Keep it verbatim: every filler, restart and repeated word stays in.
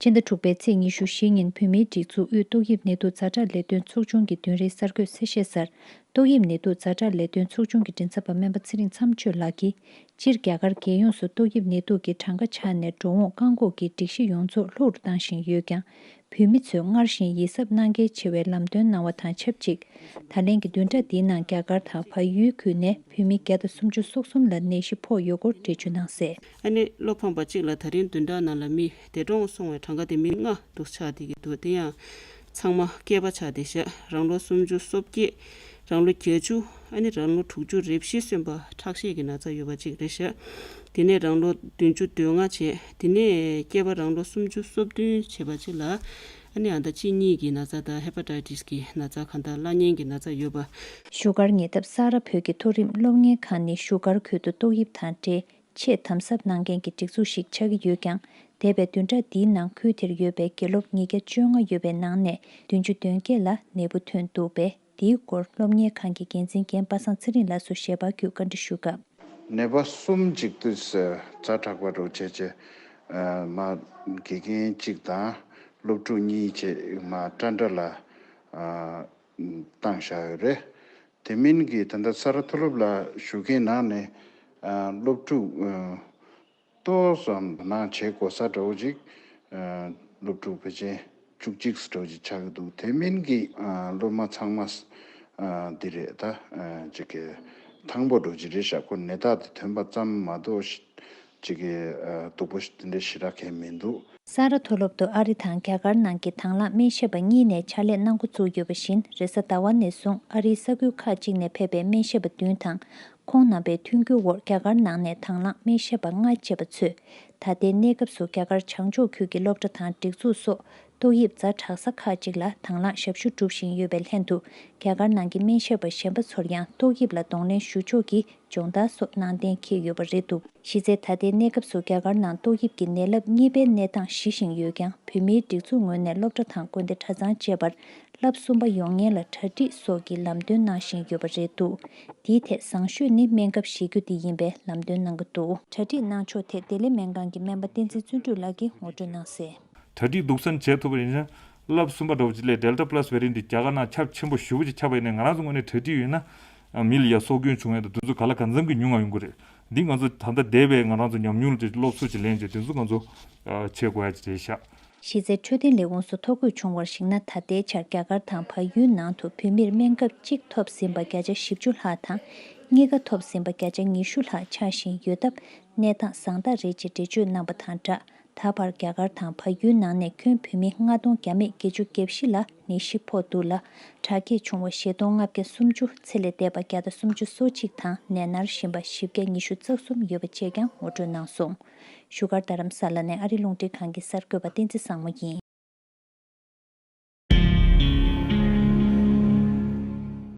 ཕྱི་ཟླ་དྲུག་པའི་ཚེས་ཉི་ཤུ་བཞི་ཉིན་བོད་མིའི་སྒྲིག་འཛུགས་དབུས་ཏོག་དབྱིབས་ནད་དུག་ཛ་དྲག་ལས་དོན་ཚོགས་ཆུང་གི་བདུན་རེའི་གསར་འགོད་གསལ་བཤད་གསར། ཏོག་དབྱིབས་ནད་དུག་ཛ་དྲག་ལས་དོན་ཚོགས་ཆུང་གི་མགྲིན་ཚབ་པ་སྨན་པ་ཚེ་རིང་མཚམས་གཅོད་ལགས་ཀྱིས། སྤྱིར་རྒྱ་གར་རྒྱལ་ཡོངས་སུ་ཏོག་དབྱིབས་ནད་དུག་གི་གྲངས་ཀ་ཆག་ནས་འགྲོ་འོང་བཀག་འགོག་གི་སྒྲིག་གཞི་ཡོངས་རྫོགས་ལྷུག་རུ་བཏང་བཞིན་ཡོད་ཀྱང་། བོད་མི་ཚོས་སྔར་བཞིན་ཡིད་གཟབ་གནང་གལ་ཆེ་བའི་ལམ་སྟོན་གནང་བ་དང་ཆབས་ཅིག་ད་ལན་གྱི་བདུན་ཕྲག་འདིའི་ནང་རྒྱ་གར་དང་བལ་ཡུལ་ཁུལ་ནས་བོད་མི་བརྒྱ་དང་སུམ་ཅུ་སོ་གསུམ་ལ་ནད་གཞི་ཕོག་ཡོད་སྐོར་འགྲེལ་བརྗོད་གནང་གསལ། ཨ་ནི་བློ་ཕམ་པ་གཅིག་ལ་ད་རིང་བདུན་ཕྲག་ནང་ལ་མི་འདས་གྲོངས་སོང་བའི་གྲངས་ཀ་དེ་མི་ལྔ་འདུག་ཆགས་བསྡད་ཀྱི་འདུག་དེ་ཡང་ཚང་མ་སྐྱེས་པ་ཆགས་བསྡད་ཤག་རང་ལོ་སུམ་ཅུ་སོ་བརྒྱད། རང་ལོ་བརྒྱད་ཅུ། ཨ་ནི་རང་ལོ་དྲུག་ཅུ་རེ་བཞི་སོན་པ་ཁྲག་ཤེད་ཀྱི་ན་ཚ་ཡོད་པ་གཅིག་རེད་ཤག་དེ་ནས་རང་ལོ་བདུན་ཅུ་དོན་ལྔ་བྱས། དེ་ནས་སྐྱེས་པ་རང་ལོ་སུམ་ཅུ་སོ་བདུན་བྱས་པ་གཅིག་ལ། ཨ་ནི་ཨ་ད་གཅིན་སྙི་གི་ན་ཚ་དང་ཧེ་པ་ཊའི་ཊིས་ཀྱི་ན་ཚ་གང་ལྟར་གླ་རྙིང་གི་ན་ཚ་ཡོད་པ། བཞུགས་སྒར་ཉེ་འདབས་ས་རཱ་བོད་ཀྱི་མཐོ་རིམ་སློབ་གཉེར་ཁང་ནི་བཞུགས་སྒར་ཁུལ་དུ་ཏོག་དབྱིབས་དང་འབྲེལ། ཆེས་དམ་ཟབ་གནང་མཁན་གྱི་སྒྲིག་འཛུགས་ཤིག་ཆགས་ཀྱི་ཡོད་ཀྱང་། འདས་པའི་བདུན་ཕྲག་འདིའི་ནང་ཁུལ་དེར་ཡོད་པའི་དགེ་སློབ་ཉིས་བརྒྱ་བཅོ་ལྔ་ཡོད་པའི་ནང་ནས་བདུན་ཅུ་དོན་བརྒྱད་ལ་ནད་འབུ་ཐོན་འདུག་པས། འདིའི་སྐོར་སློབ་གཉེར་ཁང་གི་འགན་འཛིན་རྒན་པ་སངས་ཚེ་རིང་ལགས་སུ་ཞལ་པར་བརྒྱུད་བཀའ་འདྲི་ཞུ་སྐབས། ནད་པ་གསུམ་ཅིག་ཏུ་ཛ་དྲག་པ་འདྲ་བྱས་བྱས། མ་དགེ་རྒན་གཅིག་དང་སློབ་ཕྲུག་གཉིས་བཅས་མ་ཏྲ་འདྲ་ལ། བཏང་བཞག་ཡོད་རེད། དེ་མིན་གྱི་ད་ལྟ་ས་རཱ་མཐོ་སློབ་ལ་ཞུགས་མཁན་ནང་ནས་ཨ་སློབ་ཕྲུག་ཨ་ཏོག་ཙམ་ནང་བྱེད་དགོས་ས་འདྲ་བོ་ཅིག་ཨ་སློབ་ཕྲུག་ཕལ་ཆེར་བཅུ་གཅིག་འདྲ་བོ་ཅིག་ཆགས་ཀྱི་འདུག་དེ་མིན་གྱི་ཨ་སློབ་མ་ཚང་མ་ཨ་འདི་རེད་ད། ཨ་ཅིག་གི་ཐང་པོ་འདྲ་བོ་ཅིག་རེད་ཤག་ཁོ་ནད་རྟགས་དེ་ཐོན་པ་ཙམ་མ་གཏོགས་ཅིག་གི་ཨ་སྡུག་པོ་དེ་འདྲ་ཞེ་དྲག་གང་ཡང་མི་འདུག་ས་རཱ་མཐོ་སློབ་ཏུ་ཨ་རི་དང་རྒྱ་གར་ནང་གི་དང་བླངས་སྨན་ཞབས་པ་གཉིས་ནས་ཕྱག་ལས་གནང་འགོ་བཙུགས་ཡོད་པ་བཞིན། རེས་གཟའ་ཟླ་བ་ནས་བཟུང་ཨ་རིའི་ས་ཁུལ་ཁག་ཅིག་ནས་ཕེབས་པའི་སྨན་ཞབས་པ་བདུན་དང་། ཁོང་རྣམ་པའི་མཐུན་འགྱུར་འོག་རྒྱ་གར་ནང་ནས་དང་བླངས་སྨན་ཞབས་པ་ལྔ་བཅས་པ་ཚོས། ད་ལྟའི་གནས་སྐབས་སུ་རྒྱ་གར་བྱང་ཕྱོགས་ཁུལ་གྱི་སློབ་གྲྭ་དང་སྒྲིག་འཛུགས་སོགས་ཏོག་དབྱིབས་ཛ་དྲག་ས་ཁག་ཅིག་ལ་དང་བླངས་ཞབས་ཞུ་སྒྲུབ་བཞིན་ཡོད་པའི་ལྷན་དུ། རྒྱ་གར་ནང་གི་སྨན་ཞབས་པ་གཞན་པ་ཚོར་ཡང་ཏོག་དབྱིབས་ལ་གདོང་ལེན་ཞུ་ཕྱོགས་ཀྱི་སྦྱོང་བརྡར་སོགས་གནང་གཏན་འཁེལ་ཡོད་པ་རེད་འདུག་གཞི་རྩའི་ད་ལྟའི་གནས་སྐབས་སུ་རྒྱ་གར་ནང་ཏོག་དབྱིབས་ཀྱི་ནད་རླབས་གཉིས་པའི་གནས་སྟངས་ཞི་བཞིན་ཡོད་ཀྱང་། བོད་མིའི་སྒྲིག་འཛུགས་ངོས་ནས་སློབ་གྲྭ་དང་དགོན་སྡེ་གྲྭ་ཚང་བཅས་པར་ལྷབ་གསུམ་པ་ཡོང་ཉེན་ལ་གྲ་སྒྲིག་སོགས་ཀྱི་ལམ་སྟོན་གནང་བཞིན་ཡོད་པ་རེད་འདུག་དེའི་ཐད་བཟང་ཤོས་ནི་སྨན་ཁབ་བཞེས་རྒྱུ་དེ་ཡིན་པའི་ལམ་སྟོན་གནང་གི་འདུག་གྲ་སྒྲིག་གནང་ཕྱོགས་ཐད་བདེ་ལེགས་སྨན་ཁང་གི་སྨན་པ་བསྟན་འཛིན་བརྩོན་འགྲུས་ལགས་ཀྱིས་ངོ་སྤྲོད་གནང་གསལ། གྲ་སྒྲིག་འདུག་སེ་བྱས་ཐུབ་པ་ཡིན་ན། ལྷབ་གསུམ་པ་འདྲ་བོ་ཅིག་ལས་ཌེལ་ཊ་པ་ལ་སི་ཝེ་རི་ཡན་ཊི་འདི་རྒྱ་གར་ནང་ཁྱབ་ཆེན་པོ་ཞེ་པོ་ཅིག་ཁྱབ་པ་ཡིན་ན། ང་རང་ཚོ་ངོས་ནས་གྲ་སྒྲིག་ཡོད་ན། མི་ལ་ཡ་སྲོག་སྐྱོན་བྱུང་ཡ་དང་དེ་ཚོ་ག་ལ་གང་འཚམ་གྱི་ཉུང་བ་ཡོང་གི་རེད། འདི་ང་ཚོ་ད་ལྟ་འདས་པའི་ང་རང་ཚོ་ཉམས་མྱོང་ལ་སློབ་གསོ་ཅིག་ལེན་བྱས་དེ་ཚོ་ང་ཚོ་བྱེད་དགོས་ཡ་ཅིག་རེད་ཤག་གཞི་རྩའི་འཕྲོད་བསྟེན་ལས་ཁུངས་སུ་ཐོ་འགོད་བྱུང་བར་གཞིགས་ན། ད་ལྟའི་ཆར་རྒྱ་གར་དང་བལ་ཡུལ་ནང་དུ་བོད་མིར་སྨན་ཁབ་གཅིག་ཐོབ་ཟིན་པ་བརྒྱ་ཆ་བཞི་བཅུ་ལྷག་དང་། གཉིས་ཀ་ཐོབ་ཟིན་པ་བརྒྱ་ཆ་ཉི་ཤུ་ལྷག་ཆགས་བཞིན་ཡོད་སྟབས། གནས་སྟངས་བཟང་ཐག་རེད་ཅེས་འགྲེལ་བརྗོད་གནང་པ་དང་སྦྲགས། ད་བར་རྒྱ་གར་དང་བལ་ཡུལ་ནང་ནས་ཁྱོན་བོད་མི་ལྔ་སྟོང་བརྒྱ་མེད་བརྒྱད་ཅུ་གྱ་བཞི་ལ་ནད་གཞི་ཕོག་འདུག་ལ། དྲག་སྐྱེད་བྱུང་བ་བཞི་སྟོང་ལྔ་བརྒྱ་སུམ་ཅུ། ཚེ་ལས་འདས་པ་བརྒྱ་དང་སུམ་ཅུ་སོ་གཅིག་དང་ནད་མནར་བཞིན་པ་བཞི་བརྒྱ་ཉི་ཤུ་རྩ་གསུམ་ཡོད་པ་བཅས་ཀྱང་ངོ་སྤྲོད་གནང་སོང་། བཞུགས་སྒར་རྡ་རམ་ས་ལ་ནས་ཨ་རི་རླུང་འཕྲིན་ཁང་གི་གསར་འགོད་པ་བསྟན་འཛིན་བཟང་མོ་ཡིན།